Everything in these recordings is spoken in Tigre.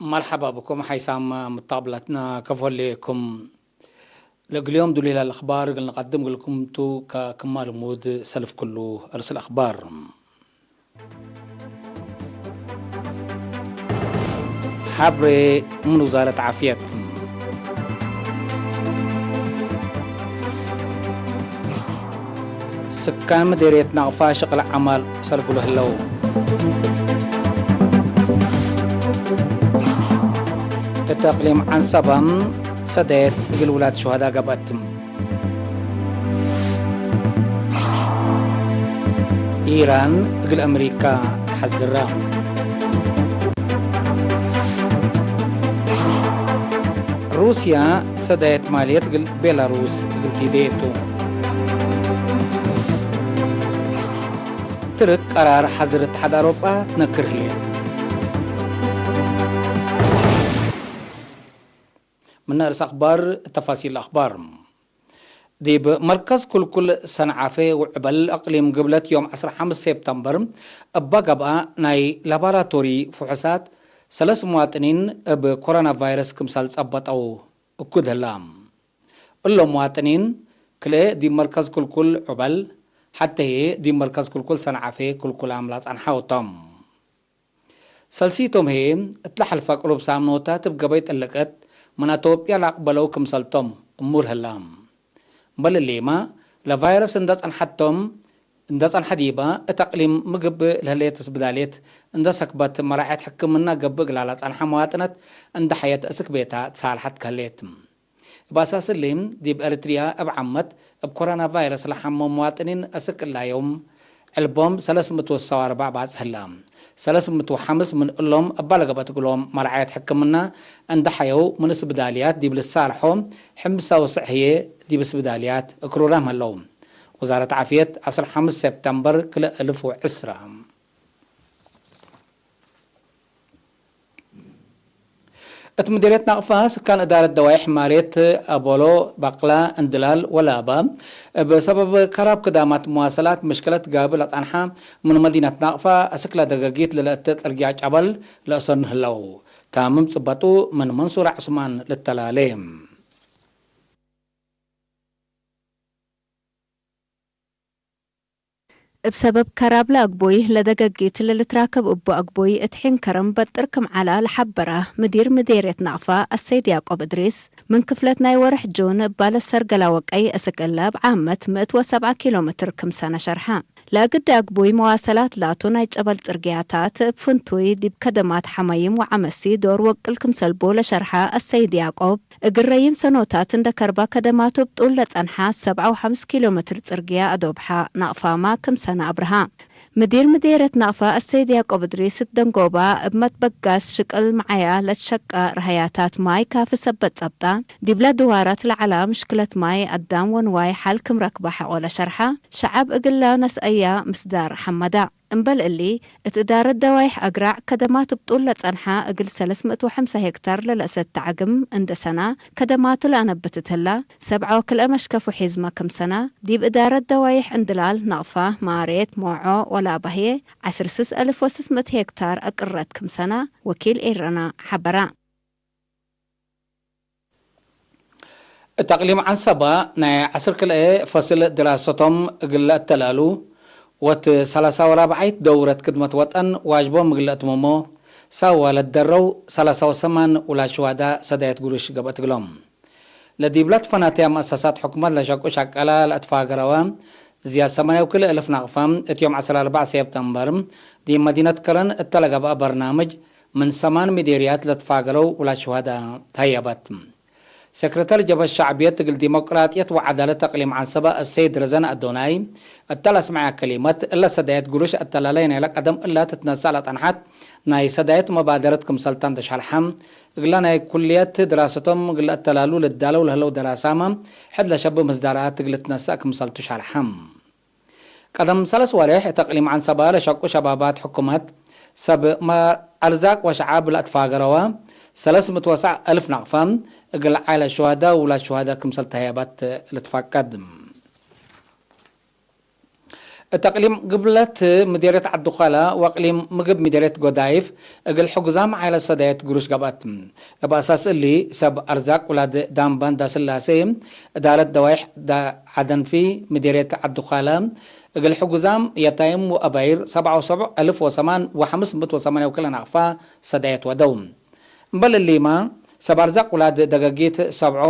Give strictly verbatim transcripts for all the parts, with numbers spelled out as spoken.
መርሐባ ብኩም ሐይሳም ምጣብላትና ከፎሌኩም። ለእግል ዮም ዱሊህ ለልአኽባር እግል ንቀድም እግልኩም ቱ፣ ከክማ ልሙድ ሰልፍ ክሉ አርእስ አልአኽባር። ሐብሬ ምን ውዛረት ዓፍየት። ስካን ምዴርየት ናቅፋ ሸቅል ዐማል ሰርግሎ ህለው። እት አቅሊም ዐንሰባ ሰደየት እግል ውላድ ሹሀዳ ገብአት። ኢራን እግል አምሪካ ተሐዝራ። ሩስያ ሰዳየት ማልየት እግል ቤላሩስ እግል ቲዴ ቱ። ትርክ ቀራር ሐዝር እትሓድ አውሮጳ ትነክር ህሌት። ምነ ርእስ አኽባር፣ ተፋሲል አኽባር። ዲብ መርከዝ ክልኩል ሰንዓፌ ወዕበል አቅሊም ግብለት ዮም ዐስር ሐምስ ሴፕተምበር እበ ገብአ ናይ ላባራቶሪ ፍሑሳት ሰለስ መዋጥኒን እብ ኮሮና ቫይረስ ክምሰል ጸበጠው እኩድ ህላ። እሎም መዋጥኒን ክልኤ ዲብ መርከዝ ክልኩል ዑበል፣ ሐቴ ህዬ ዲብ መርከዝ ክልኩል ሰንዓፌ ክልኩላም ለአጸንሐው ቶም። ሰልሲቶም ህዬ፣ እት ለሐልፈ ቅሩብ ሳምኖታት እብ ገበይ ጥልቀት ምን አቶብያ ለአቅበለው ክምሰልቶም እሙር ህላ። እምበል እሊመ፣ ለቫይረስ እንደ ጸንሐቶም፣ እንደ ጸንሐ ዲበ እት አቅሊም ምግብ ለህሌት እስብዳልየት እንደ ሰክበት መራዐየት ሕክምና ገብእ እግላ ለጸንሐ መዋጥነት እንደ ሐየት እስክ ቤታ ትሳልሐት ከህሌት። እብ አሳስ እሊ፣ ዲብ ኤሪትርያ እብ ዓመት እብ ኮሮና ቫይረስ ለሐመው መዋጥኒን አስክ እላ ዮም ዕልቦም ሰለስ ምእት ወሰው ወአርበዕ ባጽሕ ህላ። ሰለስ ምእት ወሐምስ ምን እሎም እባ ለገብአት እግሎም መርዓየት ሕክምና እንደ ሐየው ምን እስብዳልያት ዲብ ልሳልሖ፣ ሕምሳ ወስዕ ህዬ ዲብ እስብዳልያት እክሩራም ህለው። ወዛረት ዓፍየት፣ ዐስር ሐምስ ሴፕተምበር ክልኤ እልፍ ወዕስራ። እት ምዲርየት ናቅፋ፣ ስካን እዳረት ደዋይሕ ማሬት፣ አቦሎ፣ ባቅላ፣ እንድላል ወላባ፣ እብ ሰበብ ከራብ ክዳማት መዋሰላት ምሽክለት ጋብእ ለጠንሐ፣ ምን መዲነት ናቅፋ አስክ ለደገጊት ለለአተ ጥርግያ ጨበል ለአሰኑ ህለው። ታምም ጽበጡ ምን መንሱር ዐስማን ልተላሌ። እብ ሰበብ ከራብ ለአግቡይ ለደገጊት ለልትራከብ እቡ አግቡይ እት ሒን ከረም በጥር ክም ዐላ ለሐበረ ምዲር ምዴርየት ናቅፋ አሰይድ ያቆብ እድሪስ፣ ምን ክፍለት ናይ ወርሕ ጁን እባለ ሰርገላ ወቀይ እስክ እለ እብ ዓመት ምእት ወሰብዓ ኪሎ ሜትር ክምሰነ ሸርሐ። ለእግድ አግቡይ መዋሰላት ላቱ ናይ ጨበል ጽርግያታት እብ ፍንቱይ ዲብ ከደማት ሐመይም ወዐመሲ ዶር ወቅል ክምሰልቡ ለሸርሐ አሰይድ ያቆብ፣ እግል ረይም ሰኖታት እንደ ከርባ ከደማቱ እብ ጡል ለጸንሐ ሰብዓ ወሐምስ ኪሎ ሜትር ጽርግያ አዶብሐ ናቅፋማ ክምሰነ አብርሃ። ምዲር ምዴርየት ናቅፋ አሰይድ ያቆብ እድሪስ እት ደንጎባ እብ መትበጋስ ሽቅል መዓያ ለትሸቀ ረሀያታት ማይ ካፊ ሰበት ጸብጣ፣ ዲብለ ድዋራት ለዐላ ምሽክለት ማይ አዳም ወንዋይ ሐል ክም ረክበ ሐቆ ለሸርሐ፣ ሸዐብ እግለ ነስአያ ምስዳር ሐመዳ። እምበል እሊ፣ እት እዳረት ደዋይሕ አግራዕ ከደማት እብ ጡል ለጸንሐ እግል ሰለስ ምእት ወሐምሳ ሄክታር ለለአሰት ተዐግም እንደ ሰና፣ ከደማቱ ለአነብትት ህላ፣ ሰብዓ ወክልኤ መሽከፍ ወሒዝመ ክም ሰና፣ ዲብ እዳረት ደዋይሕ እንድላል፣ ናቅፋ፣ ማሬት፣ ሞዖ ወላባህዬ፣ ዐስር ስስ አልፍ ወስስ ምእት ሄክታር አቅረት ክም ሰና፣ ወኪል ኤረና ሐበራ። እት አቅሊም ዐንሰባ ናይ ዐስር ክልኤ ፈስል ድራሰቶም እግል ለአተላሉ፣ ወእት ሰላሳ ወራብዓይት ደውረት ክድመት ወጠን ዋጅቦም እግል ለአትምሞ፣ ሳዋ ለትደረው ሰላሳ ወሰማን ውላድ ሽዋዳ ሰዳየት ጉሩሽ ገብአት እግሎም። ለዲብላ ትፈናተያ መአሰሳት ሕኩመት ለሸቁ ሸቀላ ለአትፋገረወ፣ ዝያድ ሰማንያ ወክልኤ እልፍ ናቅፋ፣ እት ዮም ዐስር አርበዕ ሴፕተምበር፣ ዲብ መዲነት ከረን እተ ለገብአ በርናምጅ፣ ምን ሰማን ሚዴርያት ለትፋገረው ውላድ ሽዋዳ ተህየበት። ሴክሬተር ጀብሀት ሸዕብየት እግል ዲሞቅራጥየት ወዐዳለት አቅሊም ዐንሰበ አሰይድ ረዘን አዶናይ እተ ለአስመዐ ከሊመት፣ እለ ሰዳየት ጉሩሽ አተላላይ ናይለ ቀደም እለ ትትነሰእ ለጠንሐት ናይ ሰዳየት መባደረት ክምሰልታ እንደ ሸርሐ፣ እግለ ናይ ኩልየት ድራሰቶም እግል ለአተላሉ ልዳለው ለህለው ደራሳመ፣ ሕድ ለሸብእ ምስዳራት እግል ልትነሰእ ክምሰልቱ ሸርሐ። ቀደም ሰለስ ዋሬሕ እት አቅሊም ዐንሰባ ለሸቁ ሸባባት ሕኩመት፣ ሰብ መ-፣ አርዛቅ ወሸዓብ ለአትፋገረወ ሰለስ ምእት ወሰዕ አልፍ ናቅፋ እግል ዓኢለት ሹሀዳ ወውላድ ሹሀዳ ክምሰል ተህየበት ልትፈቀድ። እት አቅሊም ግብለት ምዴርየት ዐዲ ኳላ ወአቅሊም ምግብ ምዴርየት ጎዳይፍ እግል ሕጉዛም ዓይለት ሰዳየት ግሩሽ ገብአት። እብ አሳስ እሊ፣ ሰብ አርዛቅ ውላድ ዳምባ እንዳስላሴ፣ እዳረት ደዋይሕ ዳ-፣ ዐደንፊ ምዴርየት ዐዲ ኳላ፣ እግል ሕጉዛም የታይም ወአባይር ሰብዓ ወሰቡዕ አልፍ ወሰማን ወሐምስ ምእት ወሰማንያ ወክልኤ ናቅፋ ሰዳየት ወደው። እምበል እሊማ፣ ሰብ አርዛቅ ውላድ ደገጊት ሰብዖ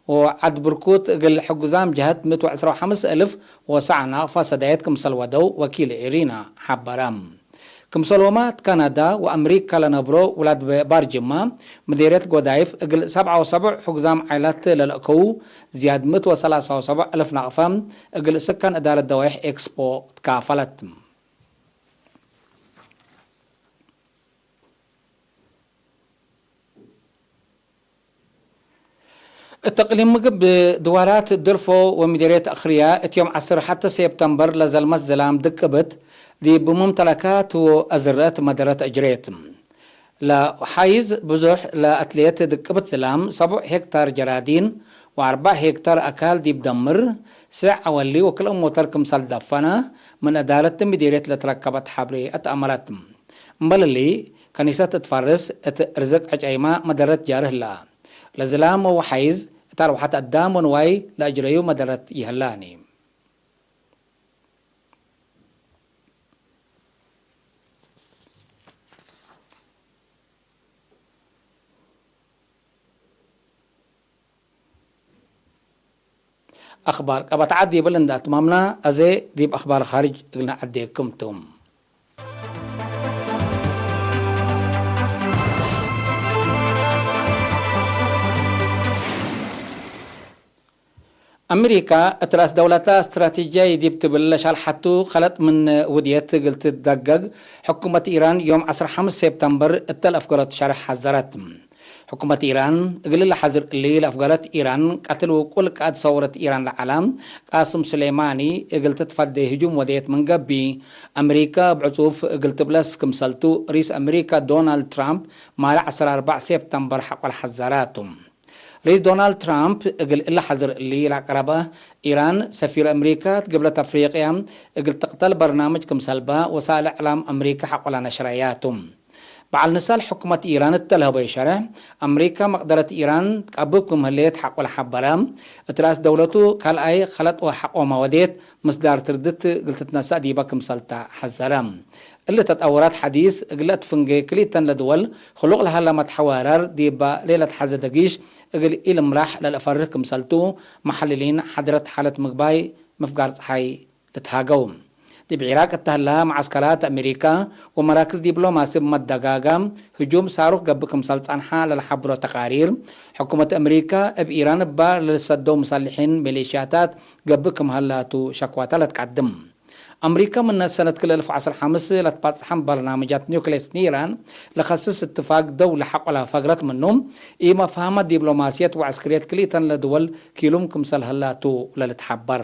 ወዐድ ብርኩት እግል ሕጉዛም ጀሀት ምእት ወዕስራ ወሐምስ አልፍ ወሰዕ ናቅፋ ሰዳየት ክምሰል ወደው ወኪል ኤሪና ሐበረ። ክምሰልሁመ እት ካናዳ ወአምሪካ ለነብሮ ውላድ ባርጅማ፣ ምዴርየት ጎዳይፍ እግል ሰብዓ ወሰቡዕ ሕጉዛም ዓይላት ለለእከዉ ዝያድ ምእት ወሰላሳ ወሰቡዕ አልፍ ናቅፋ እግል ስካን እዳረት ደዋይሕ ኤክስፖ ትካፈለት። እት እቅሊም ምግብ ድዋራት ድርፎ ወምዴርየት አክርያ፣ እት ዮም ዐስር ሐቴ ሴፕተምበር ለዘልመት ዝላም ድቅብት፣ ዲብ ሙምተለካት ወአዝረአት መደረት አጅሬት። ለሓይዝ ብዙሕ ለአትሌት ድቅብት ዝላም፣ ሰቡዕ ሄክታር ጀራዲን ወአርበዕ ሄክታር አካል ዲብ ደምር፣ ስዕ አወሊ ወክልኤ ሞተር ክምሰል ደፈነ፣ ምን እዳረት ምዴርየት ለትረከበት ሐብሬ አትአመረት። እምበል እሊ፣ ከኒሰት እት ፋርስ እት ርዝቅ ዕጨይማ መደረት ጃርህ ህላ። ለዝላም ወወሓይዝ እት አርወሐት አዳም ወንዋይ ለአጅረዩ መደረት ይህላኒ። አክባር ቀበት ዐድ ዲብል እንደ አትማምና፣ አዜ ዲብ አክባር ካርጅ እግል ነዐዴክም ቱ። አሜሪካ፣ እት ረአስ ደውለታ እስትራቴጂያይ ዲብ ትብል ለሻልሐቱ ከለጥ ምን ውድየት እግል ትትደገግ፣ ሕኩመት ኢራን ዮም ዐስር ሐምስ ሴፕተምበር እተ ለአፍገረቱ ሸርሕ ሐዘረት። ሕኩመት ኢራን፣ እግል ለሐዝር እሊ ለአፍገረት ኢራን፣ ቀትል ውቁል ቃእድ ሰውረት ኢራን ለዐለ ቃስም ሱሌማኒ እግል ትትፈዴ ህጁም ወደየት ምን ገብእ፣ አሜሪካ እብ ዕጹፍ እግል ትብለስ ክምሰልቱ፣ ርኢስ አሜሪካ ዶናልድ ትራምፕ፣ ማለ ዐስር አርበዕ ሴፕተምበር ሐቆ ለሐዘራቱ። ርኢስ ዶናልድ ትራምፕ እግል እለ ሐዝር እሊ ለአቅረበ፣ ኢራን ሰፊር አሜሪካ እት ግብለት አፍሪቅያ እግል ትቅተል በርናምጅ ክምሰልበ ወሳእል እዕላም አሜሪካ ሐቆ ለነሽረያቱ። በዐል ንሳል ሕኩመት ኢራን እተ ለሀበዩ ሸርሕ፣ አሜሪካ መቅደረት ኢራን ትቀብብ ክም ህሌት ሐቆ ለሐበረ፣ እት ረአስ ደውለቱ ካልኣይ ከለጥ ወሐቆመ ወዴት ምስዳር ትርድት እግል ትትነሰእ ዲበ ክምሰልተ ሐዘረ። እሊ ተጠውራት ሐዲስ እግለ እት ፍንጌ ክልኢተን ለድወል ክሉቅ ለሀለ መትሐዋረር ዲበ ሌለት ሐዘ ደጊሽ እግል ኢልምራሕ ለልአፈርህ ክምሰልቱ፣ መሐልሊን ሐድረት ሓለት ምግባይ ምፍጋር ጸሓይ ልትሃገው። ዲብ ዒራቅ እተ ህላ መዓስከራት አሜሪካ ወመራክዝ ዲብሎማሲ እብ መደጋጋ ህጁም ሳሩክ ገብእ ክምሰል ጸንሐ ለለሐብሮ ተቃሪር፣ ሕኩመት አሜሪካ እብ ኢራን እባ ለልሰደው ሙሰልሒን ሚሊሽያታት ገብእ ክም ሀላቱ ሸክዋታ ለትቀድም። አሜሪካ ምነ ሰነት ክልኤ አልፍ ወዐስር ሐምስ ለትባጽሐም በርናምጃት ኒውክሌስ ኒራን ለከስስ እትፋቅ ደውለ ሐቆ ለፈግረት ምኑ፣ ኢመፍሀመት ዲብሎማስየት ወዐስክርየት ክልኢተን ለድወል ኪሉም ክምሰል ህላቱ ለልትሐበር።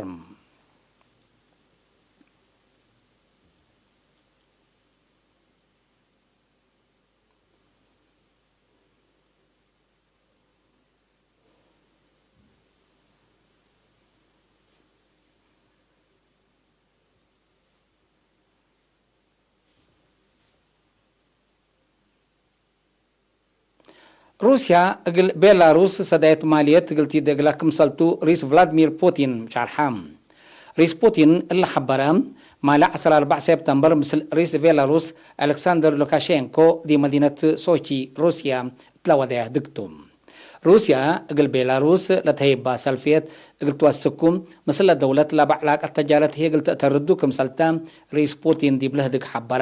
ሩስያ እግል ቤላሩስ ሰዳየት ማልየት እግል ቲዴ እግላ ክምሰልቱ ርኢስ ቭላድሚር ፑቲን ሻርሐ። ርኢስ ፑቲን እለ ሐበረ፣ ማለ ዐስር አርበዕ ሴፕተምበር ምስል ርኢስ ቤላሩስ አሌክሳንደር ሉካሼንኮ ዲብ መዲነት ሶቺ ሩስያ እትለ ወደየ ህድግቱ። ሩስያ እግል ቤላሩስ ለተህይባ ሰልፍየት እግል ትወስኩ፣ ምስለ ደውለት ለበ ዕላቀት ተጃረት ህዬ እግል ተአተርዱ ክምሰልተ ርኢስ ፑቲን ዲብለ ህድግ ሐበረ።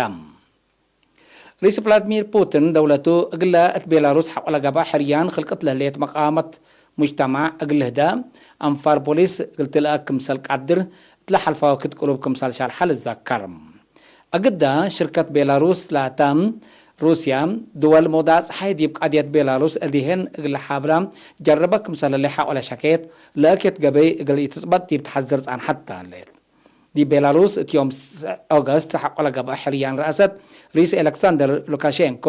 ርኢስ ቭላድሚር ፑቲን፣ ደውለቱ እግለ እት ቤላሩስ ሐቆ ለገብአ ሕርያን ክልቅት ለህሌት መቃመት ሙጅተማዕ እግል ልህደእ፣ አንፋር ፖሊስ እግል ትልአክ ክምሰል ቃድር፣ እትለ ሐልፋ ወክድ ቅሩብ ክምሰል ሻርሐ ልትዘከር። አግዳ ሽርከት ቤላሩስ ላተ፣ ሩስያ፣ ድወል መውዳዕ ጸሓይ ዲብ ቃድየት ቤላሩስ እዲሄን እግል ለሓብራ ጀርበ ክምሰል ህሌ ሐቆ ለሸኬት፣ ለእኬት ገበይ እግል ኢትጽበጥ ዲብ ተሐዝር ጸንሐት ተ ህሌት። ዲብ ቤላሩስ እት ዮም ስዕ ኦገስት ሐቆ ለገብአ ሕርያን ረአሰት ርኢስ ኤለክሳንደር ሉካሼንኮ፣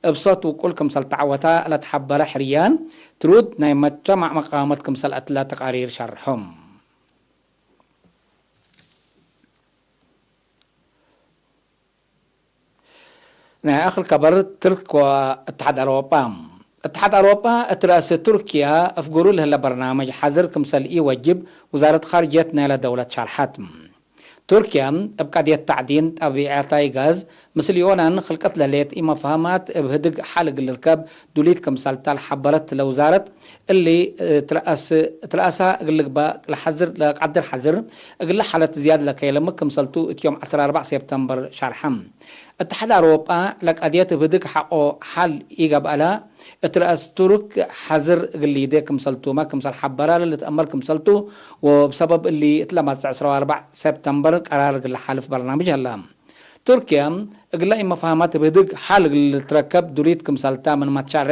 እብ ሶት ውቁል ክምሰል ተዐወታ ለትሐበረ ሕርያን ትሩድ ናይ መጅተማዕ መቃወመት ክምሰል አትለ ተቃሪር ሸርሖም። ናይ አክል ከበር፣ ትርክ ወእትሓድ አውሮጳ። እትሓድ አውሮጳ እት ረአስ ቱርክያ አፍጉሩ ለህለ በርናምጅ ሐዝር ክምሰል ኢወጅብ ውዛረት ካርጅየት ናይለ ደውለት ሸርሐት። ቱርክያ እብ ቀድየት ተዕዲን ጠቢዐታይ ጋዝ ምስል ዮናን ክልቀት ለህሌት ኢመፋህማት እብ ህድግ ሐል እግል ልርከብ ዱሊት ክምሰልታ ለሐበረት ለውዛረት፣ እሊ እት ረአስ፣ እት ረአሳ እግል ልግበእ ለሐዝር፣ ለቀድር ሐዝር እግለ ሐለት ዝያድ ለከይለምክ ክምሰልቱ እት ዮም ዐስር አርበዕ ሴፕተምበር ሸርሐ። እትሓድ አውሮጳ ለቀድየት እብ ህድግ ሐቆ ሐል ኢገብአላ፣ እት ረአስ ቱርክ ሐዝር እግል ሊዴ ክምሰልቱመ ክምሰል ሐበራ ለልትአመር ክምሰልቱ፣ ወእብ ሰበብ እሊ እት ለመጽእ ዐስር ወአርበዕ ሴፕተምበር ቀራር እግል ለሓልፍ በርናምጅ ሀላ። ቱርክያ እግለ ኢመፋህማት እብ ህድግ ሐል እግል ልትረከብ ዱሊት ክምሰልታ ምንመ ትሸሬ፣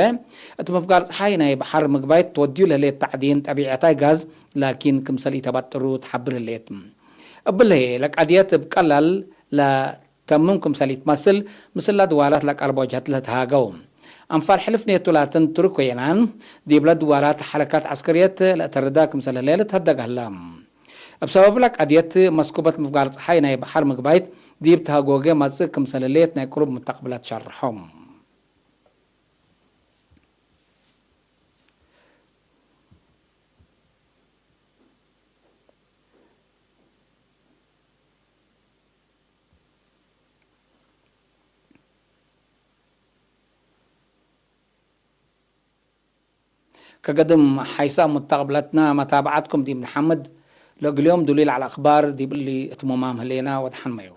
እት ምፍጋር ጸሓይ ናይ በሐር ምግባይት ትወድዩ ለህሌት ተዕዲን ጠቢዐታይ ጋዝ ላኪን ክምሰል ኢተበጥሩ ተሐብር ህሌት። እብሊ ህዬ ለቀድየት እብ ቀላል ለ ተምም ክምሰል ኢትመስል፣ ምስለ ድዋራት ለቀርቦ ጀህት ለትሃገው። አንፋር ሕልፍ ኔቶ ላትን ቱርክ ወየናን፣ ዲብለ ድዋራት ሐረካት ዐስከርየት ለአተርዳ ክምሰል ህሌ ልትሀደግ ሀላ። እብ ሰበብለ ቀድየት መስኩበት ምፍጋር ጸሓይ ናይ በሐር ምግባይት ዲብ ተሃጎገ መጽእ ክምሰል ህሌት ናይ ቅሩብ ሙተቅብለት ሸርሖም። ከገድም ሐይሰ ሙተቅብለትነ መታብዐትኩም ዲብ ነሐምድ፣ ለእግል ዮም ዱሊል ዐለ አክባር ዲብ እሊ እትሙማም ህሌነ ወደሐንመዩ።